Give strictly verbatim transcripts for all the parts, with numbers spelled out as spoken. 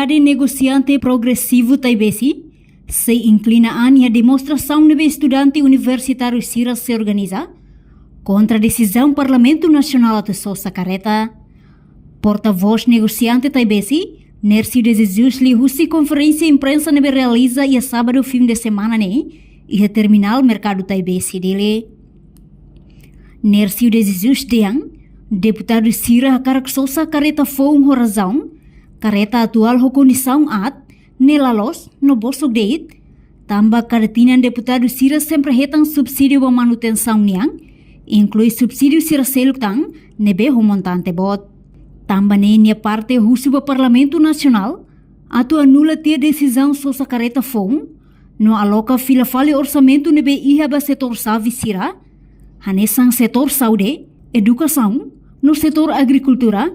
Komunidade Negosiante Progresivu Taibesi sei inklina an iha demonstrasaun ne'ebé estudante universitáriu sira sei organiza kontra desizaun Parlamentu Nasionál atu sosa karreta. Portavós Negosiante Taibesi, Nercio de Jesus, liuhusi konferénsia imprensa ne'ebé realiza iha sábadu fin de semana ne'e iha terminál merkadu Taibesi, Dili. Nercio de Jesus dehan, deputadu sira hakarak sosa karreta foun ho razaun, karreta atuál ho kondisaun aat, ne'e la loos no bosok de'it, tanba kada tinan deputadu sira sempre hetan subsídiu ba manutensaun nian, inklui subsídiu sira seluk tan ne'ebé ho montante boot. Tanba ne'e nia parte husu ba Parlamentu Nasionál atu anula tiha desizaun sosa karreta foun, no aloka fila fali orsamentu ne'ebé iha ba setór xave sira, hanesan setór saúde, edukasaun, no setór agrikultura,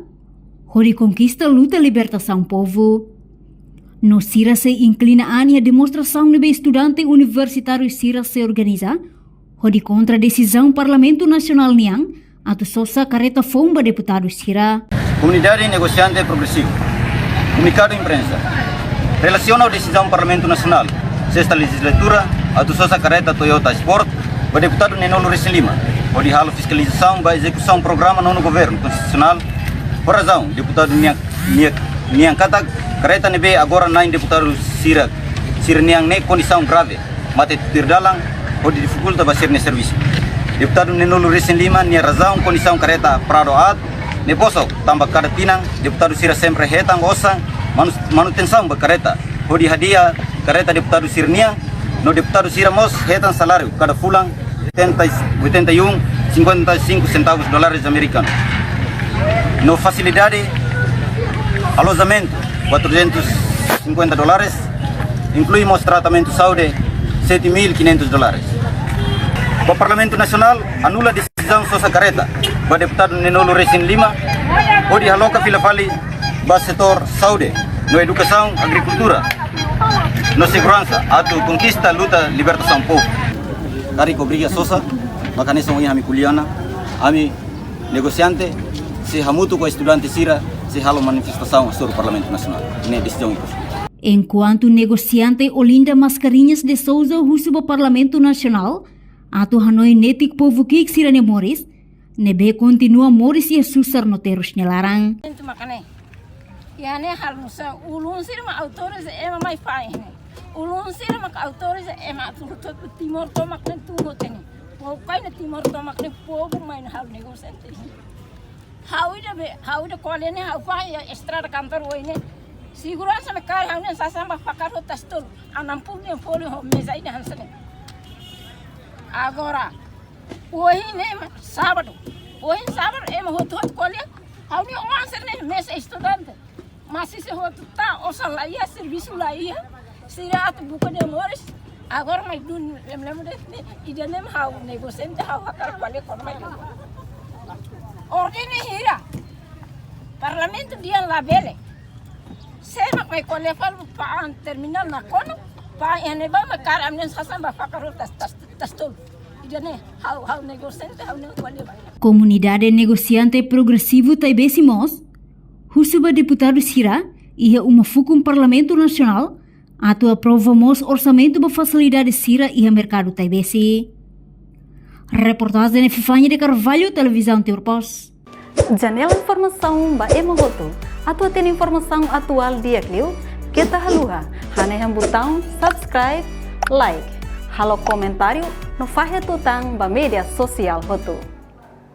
hodi konkista luta libertasaun povu. No sira sei inklina an iha demonstrasaun ne'ebé estudante universitáriu sira sei organiza, hodi kontra desizaun Parlamentu Nasionál nian atu sosa karreta foun ba deputadu sira. Komunidade Negosiante Progresivu. Komunikadu imprensa. Relasiona ho desizaun Parlamentu Nasionál, sesta lejizlatura, atu sosa karreta Toyota Sport ba deputadu neenulu-resin-lima, hodi halo fiskalizasaun ba ezekusaun programa nonu governu konstitusionál. Ho razaun, deputadu nian, nian, nian katak karreta ne'ebé agora na'in deputadu sira, sira-nian ne'e kondisaun grave, mate tuir dalan, hodi difikulta ba sira-nia servisu. Deputadu neenulu-resin-lima nia razaun kondisaun karreta Prado aat ne'e bosok, tanba kada tinan deputadu sira sempre hetan osan manu-, manutensaun ba karreta, hodi hadi'a karreta deputadu sira-nian, no deputadu sira mós hetan saláriu kada fulan oitenta, oitenta e um, cinquenta e cinco centavos dólares americanos. No fasilidade alojamentu, quatrocentos e cinquenta dólares, inklui mós tratamentu saúde, sete mil e quinhentos dólares. Ba Parlamentu Nasionál, anula desizaun sosa karreta ba deputadu neenulu-resin-lima, hodi haloka fila fali ba setór saúde, no edukasaun, agrikultura, no seguransa, atu konkista luta libertasaun povu. Karik obriga sosa, maka hanesan ohin ami ko'alia ona, ami negosiante, sei hamutuk ho estudante sira, sei halo manifestasaun hasoru Parlamentu Nasionál. Ne'e desizaun imposivel. Enkuantu negosiante Olinda Mascarenhas de Sousa husu ba Parlamentu Nasionál atu hanoin netik povu ki'ik sira-nia moris, ne'ebé kontinua moris iha susar no terus nia laran. Momentu mak ne'e. Iha ne'e halo nusá, ulun sira mak autoriza ema mai fa'an ne'e. Ulun sira mak autoriza ema atu Timor tomak ne'e tun hotu ne'e. Ha'u kaer ona Timor tomak ne'e povu mai ne'e halo negosiante. Ha'u ida be, ha'u ida ko'alia ne'e ha'u fa'an iha estrada kantor oin ne'e. Seguransa mak kaer ha'u-nia sasán ba fakar ho tastol. Anam pun yang poli ho meza ida hanesan ne'e. Agora, ohin ne'e mak sábadu. Ohin sábadu ema hotu-hotu ko'alia. Ha'u-nia oan sira ne'e mesak estudante. Masih sei hotu ta osan la iha, servisu la iha. Sira atu buka nia moris. Agora mai dun lem-lem de'it ne'e, ida-ne'e mak ha'u negosiante ha'u hakarak ko'alia kona-ba ida. Orden ne'e hira. Parlamentu dehan labele. Sé mak mai ko'alia fali fa'an terminál nakonu, fa'an iha ne'ebá mak kaer ami-nia sasán ba fakar ho tas, tas, tastol. Ida-ne'e ha'u, ha'u negosiante ha'u-nia ko'alia ba. Komunidade Negosiante Progresivu Taibesi mós husu ba deputadu sira iha uma fukun Parlamentu Nasionál atu aprova mós orsamentu ba fasilidade sira iha merkadu Taibesi. Reportajen Epifania de Carvalho, Televizaun Timor Post. Janela informasaun ba ema hotu. Atu hatene informasaun atuál di'ak liu, keta haluha hanehan butaun subscribe, like, halo komentáriu no fahe tutan ba média sosiál hotu.